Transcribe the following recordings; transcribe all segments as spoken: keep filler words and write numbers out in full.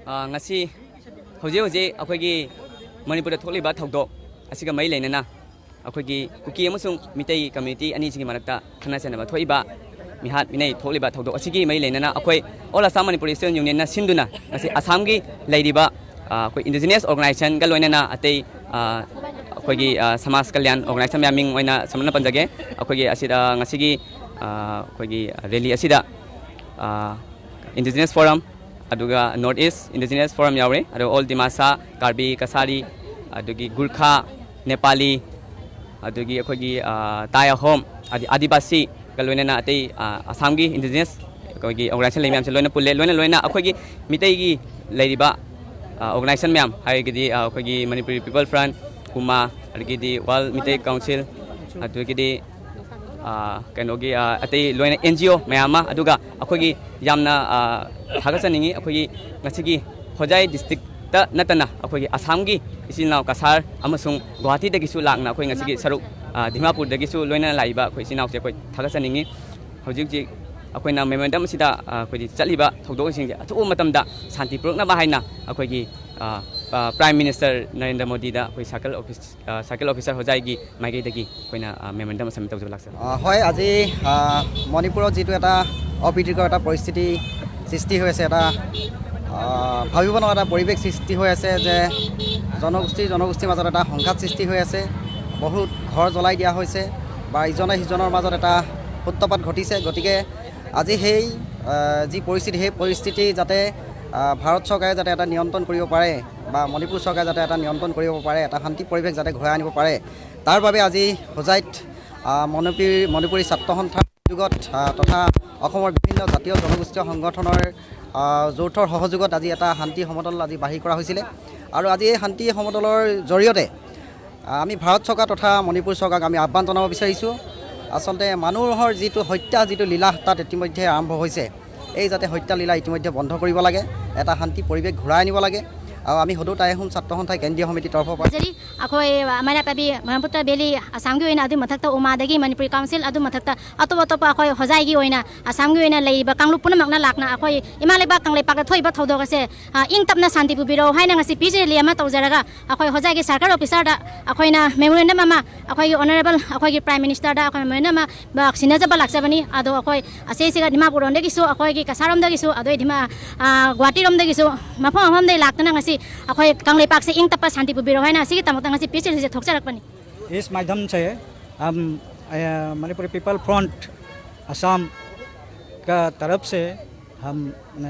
ꯑ, ꯉꯁꯤ ꯍꯧꯖꯤꯛ ꯍꯧꯖꯤꯛ ꯑꯩꯈꯣꯏꯒꯤ ꯃꯅꯤꯄꯨꯔꯗ ꯊꯣꯛꯂꯤꯕ ꯊꯧꯗꯣꯛ ꯑꯁꯤꯒ ꯃꯔꯤ ꯂꯩꯅꯅ ꯑꯩꯈꯣꯏꯒꯤ ꯀꯨꯀꯤ ꯑꯃꯁꯨꯡ ꯃꯤꯇꯩ ꯀꯝꯃ꯭ꯌꯨꯅꯤꯇꯤ ꯑꯅꯤꯁꯤꯒꯤ ꯃꯔꯛꯇ ꯈꯠꯅ ꯆꯩꯅꯕ ꯊꯣꯛꯏꯕ, ꯃꯤꯍꯥꯠ ꯃꯤꯅꯩ ꯊꯣꯛꯂꯤꯕ ꯊꯧꯗꯣꯛ ꯑꯁꯤꯒꯤ ꯃꯔꯤ ꯂꯩꯅꯅ ꯑꯩꯈꯣꯏ All Assam Manipuri Student Unionꯅ ꯁꯤꯟꯗꯨꯅ ꯉꯁꯤ ꯑꯁꯥꯝꯒꯤ ꯂꯩꯔꯤꯕ, ꯑ, ꯑꯩꯈꯣꯏ indigenous organizationꯒ ꯂꯣꯏꯅꯅ ꯑꯇꯩ, ꯑ, ꯑꯩꯈꯣꯏꯒꯤ, ꯑ, ꯁꯃꯥꯖ ꯀꯜꯌꯥꯟ organization ꯃꯌꯥꯝ ꯃꯤꯡ ꯑꯣꯏꯅ ꯁꯝꯂꯞꯅ ꯄꯟꯖꯒꯦ꯫ ꯑꯩꯈꯣꯏꯒꯤ ꯑꯁꯤꯗ ꯉꯁꯤꯒꯤ, ꯑ, ꯑꯩꯈꯣꯏꯒꯤ rally ꯑꯁꯤꯗ, ꯑ, Indigenous Forum, ꯑꯗꯨꯒ North East Indigenous Forum ꯌꯥꯎꯔꯦ, ꯑꯗꯨꯒ All Dimasa, ꯀꯥꯔꯕꯤ, ꯀꯁꯥꯔꯤ, ꯑꯗꯨꯒꯤ ꯒꯨꯔꯈꯥ, ꯅꯦꯄꯥꯂꯤ, ꯑꯗꯨꯒꯤ ꯑꯩꯈꯣꯏꯒꯤ, ꯑ, ꯇꯥꯏ ꯑꯍꯣꯝ, ꯑꯗꯤ-, ꯑꯥꯗꯤꯕꯥꯁꯤꯒ ꯂꯣꯏꯅꯅ ꯑꯇꯩ, ꯑ, ꯑꯁꯥꯝꯒꯤ indigenous ꯑꯩꯈꯣꯏꯒꯤ organization ꯂꯩ ꯃꯌꯥꯝꯁꯦ ꯂꯣꯏꯅ ꯄꯨꯜꯂꯦ꯫ ꯂꯣꯏꯅ ꯂꯣꯏꯅ ꯑꯩꯈꯣꯏꯒꯤ ꯃꯤꯇꯩꯒꯤ ꯂꯩꯔꯤꯕ, ꯑ, organization ꯃꯌꯥꯝ ꯍꯥꯏꯔꯒꯗꯤ, ꯑ, ꯑꯩꯈꯣꯏꯒꯤ Manipuri People Front, ꯀꯨꯃꯥ, ꯑꯗꯒꯤꯗꯤ World ꯃꯤꯇꯩ Council, ꯑꯗꯨꯗꯒꯤꯗꯤ, ꯑ, ꯀꯩꯅꯣꯒꯤ, ꯑ, ꯑꯇꯩ ꯂꯣꯏꯅ N G O ꯃꯌꯥꯝ ꯑꯃ, ꯑꯗꯨꯒ ꯑꯩꯈꯣꯏꯒꯤ ꯌꯥꯝꯅ, ꯑ, ꯊꯥꯒꯠꯆꯅꯤꯡꯉꯤ ꯑꯩꯈꯣꯏꯒꯤ ꯉꯁꯤꯒꯤ ꯍꯣꯖꯥꯏ districtꯇ ꯅꯠꯇꯅ ꯑꯩꯈꯣꯏꯒꯤ ꯑꯁꯥꯝꯒꯤ ꯏꯆꯤꯜ ꯏꯅꯥꯎ ꯀꯁꯥꯔ ꯑꯃꯁꯨꯡ ꯒꯨꯋꯥꯍꯥꯇꯤꯗꯒꯤꯁꯨ ꯂꯥꯛꯅ ꯑꯩꯈꯣꯏ ꯉꯁꯤꯒꯤ ꯁꯔꯨꯛ, ꯑ, ꯗꯤꯃꯥꯄꯨꯔꯗꯒꯤꯁꯨ ꯂꯣꯏꯅꯅ ꯂꯥꯛꯏꯕ ꯑꯩꯈꯣꯏ ꯏꯆꯤꯜ ꯏꯅꯥꯎꯁꯦ ꯑꯩꯈꯣꯏ ꯊꯥꯒꯠꯆꯅꯤꯡꯉꯤ꯫ ꯍꯧꯖꯤꯛ ꯍꯧꯖꯤꯛ ꯑꯩꯈꯣꯏꯅ memorandum ꯑꯁꯤꯗ, ꯑ, ꯑꯩꯈꯣꯏꯒꯤ ꯆꯠꯂꯤꯕ ꯊꯧꯗꯣꯛꯁꯤꯡꯁꯦ ꯑꯊꯨꯕ ꯃꯇꯝꯗ ꯁꯥꯟꯇꯤ ꯄꯨꯔꯛꯅꯕ ꯍꯥꯏꯅ ꯑꯩꯈꯣꯏꯒꯤ, ꯑ, ꯑ, Prime Minister ꯅꯔꯦꯟꯗ꯭ꯔ ꯃꯣꯗꯤꯗ ꯑꯩꯈꯣꯏ circle office, ꯑ, circle officer ꯍꯣꯖꯥꯏꯒꯤ ꯃꯥꯏꯀꯩꯗꯒꯤ ꯑꯩꯈꯣꯏꯅ, ꯑ, memorandum submit ꯇꯧꯖꯕ ꯂꯥꯛꯆꯕꯅꯤ꯫ অ, হয়, আজি, আ, মণিপুৰত যিটো এটা অপ্ৰীতিকৰ এটা পৰিস্থিতি সৃষ্টি হৈ আছে, এটা, আ, ভাবিব নোৱাৰা এটা পৰিৱেশ সৃষ্টি হৈ আছে যে জনগোষ্ঠী জনগোষ্ঠীৰ মাজত এটা সংঘাত সৃষ্টি হৈ আছে, বহুত ঘৰ জ্বলাই দিয়া হৈছে বা ইজনে সিজনৰ মাজত এটা সূত্ৰপাত ঘটিছে। গতিকে আজি সেই, আ, যি পৰিস্থিতি, সেই পৰিস্থিতি যাতে, আ, ভাৰত চৰকাৰে যাতে এটা নিয়ন্ত্ৰণ কৰিব পাৰে বা মণিপুৰ চৰকাৰে যাতে এটা নিয়ন্ত্ৰণ কৰিব পাৰে, এটা শান্তি পৰিৱেশ যাতে ঘূৰাই আনিব পাৰে, তাৰ বাবে আজি হোজাইত, আ, মণিপুৰী, মণিপুৰী ছাত্ৰ সন্থাৰ উদ্যোগত, আ, তথা অসমৰ বিভিন্ন জাতীয় জনগোষ্ঠীয় সংগঠনৰ, আ, যৌথৰ সহযোগত আজি এটা শান্তি সমদল আজি বাহিৰ কৰা হৈছিলে। আৰু আজি এই শান্তি সমদলৰ জৰিয়তে, আ, আমি ভাৰত চৰকাৰ তথা মণিপুৰ চৰকাৰক আমি আহ্বান জনাব বিচাৰিছোঁ, আচলতে মানুহৰ যিটো হত্যা, যিটো লীলা তাত ইতিমধ্যে আৰম্ভ হৈছে, এই যাতে হত্যা লীলা ইতিমধ্যে বন্ধ কৰিব লাগে, এটা শান্তি পৰিৱেশ ঘূৰাই আনিব লাগে। আৰু আমি সদৌ তাই আহোম ছাত্ৰ সন্থাই কেন্দ্ৰীয় সমিতিৰ তৰফৰ পৰা। ꯍꯧꯖꯤꯛ ꯑꯩꯈꯣꯏ ꯃꯩꯔꯥ ꯄꯥꯏꯕꯤ ꯃꯔꯝꯄꯨꯠꯇ ꯚꯦꯂꯤ ꯑꯁꯥꯝꯒꯤ ꯑꯣꯏꯅ, ꯑꯗꯨ ꯃꯊꯛꯇ ꯎꯃꯥꯗꯒꯤ ꯃꯅꯤꯄꯨꯔꯤ ꯀꯥꯎꯟꯁꯤꯜ, ꯑꯗꯨ ꯃꯊꯛꯇ ꯑꯇꯣꯞ ꯑꯇꯣꯞꯄ ꯑꯩꯈꯣꯏ ꯍꯣꯖꯥꯏꯒꯤ ꯑꯣꯏꯅ ꯑꯁꯥꯝꯒꯤ ꯑꯣꯏꯅ ꯂꯩꯔꯤꯕ ꯀꯥꯡꯂꯨꯞ ꯄꯨꯝꯅꯃꯛꯅ ꯂꯥꯛꯅ ꯑꯩꯈꯣꯏ ꯏꯃꯥ ꯂꯩꯕꯥꯛ ꯀꯪꯂꯩꯄꯥꯛꯇ ꯊꯣꯛꯏꯕ ꯊꯧꯗꯣꯛ ꯑꯁꯦ, ꯑ, ꯏꯪ ꯇꯞꯅ ꯁꯥꯟꯇꯤ ꯄꯨꯕꯤꯔꯛꯎ ꯍꯥꯏꯅ ꯉꯁꯤ ꯄꯤꯁ ꯔꯦꯂꯤ ꯑꯃ ꯇꯧꯖꯔꯒ ꯑꯩꯈꯣꯏ ꯍꯣꯖꯥꯏꯒꯤ ꯁꯔꯀꯜ ꯑꯣꯐꯤꯁꯥꯔꯗ ꯑꯩꯈꯣꯏꯅ ꯃꯦꯃꯣꯔꯦꯟꯗꯝ ꯑꯃ ꯑꯩꯈꯣꯏꯒꯤ ꯑꯣꯅꯔꯦꯕꯜ ꯑꯩꯈꯣꯏꯒꯤ ꯄ꯭ꯔꯥꯏꯝ ꯃꯤꯅꯤꯁꯇꯔꯗ ꯑꯩꯈꯣꯏ ꯃꯦꯃꯣꯔꯦꯟꯗꯝ ꯑꯃ ꯕ-, ꯁꯤꯟꯅꯖꯕ ꯂꯥꯛꯆꯕꯅꯤ꯫ ꯑꯗꯣ ꯑꯩꯈꯣꯏ ꯑꯁꯤꯁꯤꯒ ꯗꯤꯃꯥꯄꯨꯔ ꯂꯣꯝꯗꯒꯤꯁꯨ, ꯑꯩꯈꯣꯏꯒꯤ ꯀꯁꯥꯔꯣꯝꯗꯒꯤꯁꯨ, ꯑꯗꯩ ꯗꯤꯃꯥ-, ꯑ, ꯒꯨꯍꯥꯇꯤꯔꯣꯝꯗꯒꯤꯁꯨ ꯃꯐꯝ ꯃꯐꯝꯗꯒꯤ ꯂꯥꯛꯇꯨꯅ ꯉꯁꯤ ꯑꯩꯈꯣꯏ ꯀꯪꯂꯩꯄꯥꯛꯁꯦ ꯏꯪ ꯇꯞꯄ ꯁꯥꯟꯇꯤ ꯄꯨꯕꯤꯔꯛꯎ ꯍꯥꯏꯅ ꯑꯁꯤꯒꯤꯗꯃꯛꯇ ꯉꯁꯤ ꯄꯤꯁ ꯔꯦꯂꯤꯁꯦ ꯊꯣꯛꯆꯔꯛꯄꯅꯤ꯫ इस माध्यम से हम, अ, मणिपुरी पीपल फ्रंट असम का तरफ से हम, अ,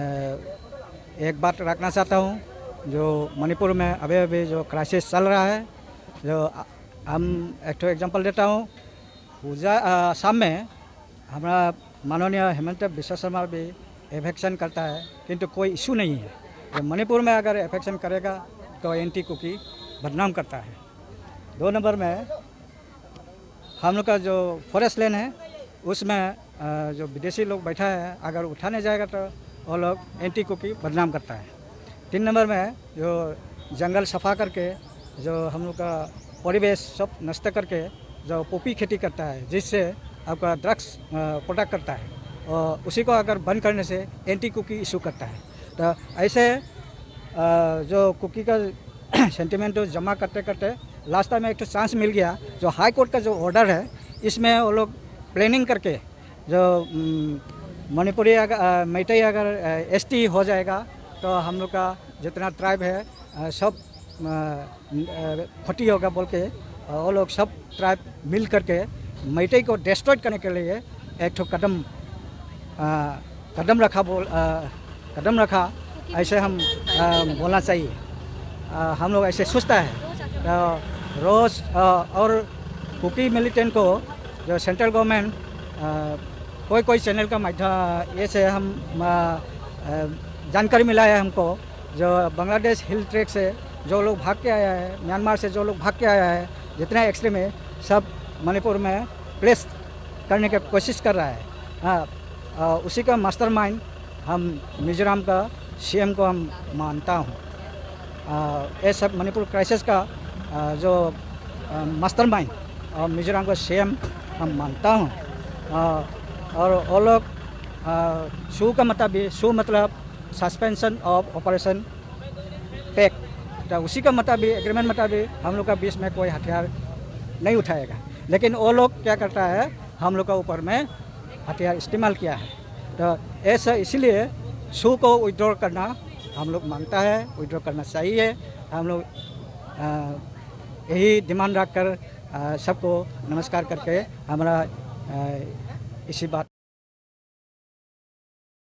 एक बात रखना चाहता हूँ, जो मणिपुर में अभी अभी जो क्राइसिस चल रहा है, जो, अ, हम एक ठो एग्जांपल देता हूँ। पूजा, अ, असम में हमारा माननीय हिमंत बिस्वा सरमा भी एविक्शन करता है, किंतु कोई इशू नहीं है। तो मणिपुर में अगर एविक्शन करेगा तो एंटी कुकी बदनाम करता है। दो नंबर में हम लोग का जो फॉरेस्ट लैंड है, उसमें, अ, जो विदेशी लोग बैठा है, अगर उठाने जाएगा तो वो लोग एंटी कुकी बदनाम करता है। तीन नंबर में जो जंगल सफा करके जो हम लोग का परिवेश सब नष्ट करके जो पॉपी खेती करता है, जिससे आपका ड्रग्स प्रोडक्ट करता है, और उसी को अगर बंद करने से एंटी कुकी इशू करता है। तो ऐसे, अ, जो कुकी का सेंटिमेंट तो जमा करते करते लास्ट टाइम एक तो चांस मिल गया, जो हाई कोर्ट का जो ऑर्डर है, इसमें वो लोग प्लानिंग करके जो, उम, मणिपुरी अगर, अ, मैतेई अगर एसटी हो जाएगा तो हम लोग का जितना ट्राइब है, अ, सब, अ, अ, क्षति होगा बोल के, अ, वो लोग सब ट्राइब मिल करके मैतेई को डिस्ट्रॉय करने के लिए एक ठो कदम, अ, कदम रखा बोल, अ, कदम रखा, ऐसे हम, अ, बोलना चाहिए। अ, हम लोग ऐसे सोचता है। तो रोज, अ, और कुकी मिलिटेंट को जो सेंट्रल गवर्नमेंट, अ, कोई कोई चैनल का माध्यम, ये से हम, अ, अ, जानकारी मिला है हमको, जो बांग्लादेश हिल ट्रैक से जो लोग भाग के आया है, म्यांमार से जो लोग भाग के आया है, जितना एक्सट्रीम है, सब मणिपुर में प्लेस करने की कोशिश कर रहा है। हाँ, अ, उसी का मास्टरमाइंड हम मिजोरम का सीएम को हम मानता हूँ। आ, ये सब मणिपुर क्राइसिस का, आ, जो मास्टरमाइंड और मिजोरम का सीएम हम मानता हूँ। आ, और वो लोग, आ, सू का मुताबिक, सू मतलब सस्पेंशन ऑफ ऑपरेशन पैक्ट, तो उसी का मुताबिक, एग्रीमेंट मुताबिक हम लोग का बीच में कोई हथियार नहीं उठाएगा। लेकिन वो लोग क्या करता है, हम लोग का ऊपर में हथियार इस्तेमाल किया है। तो ऐसा इसीलिए सू को विड्रॉ करना हम लोग मानता है, विड्रॉ करना चाहिए। हम लोग, आ, यही डिमांड रखकर, आ, सबको नमस्कार करके हमारा, आ, इसी बात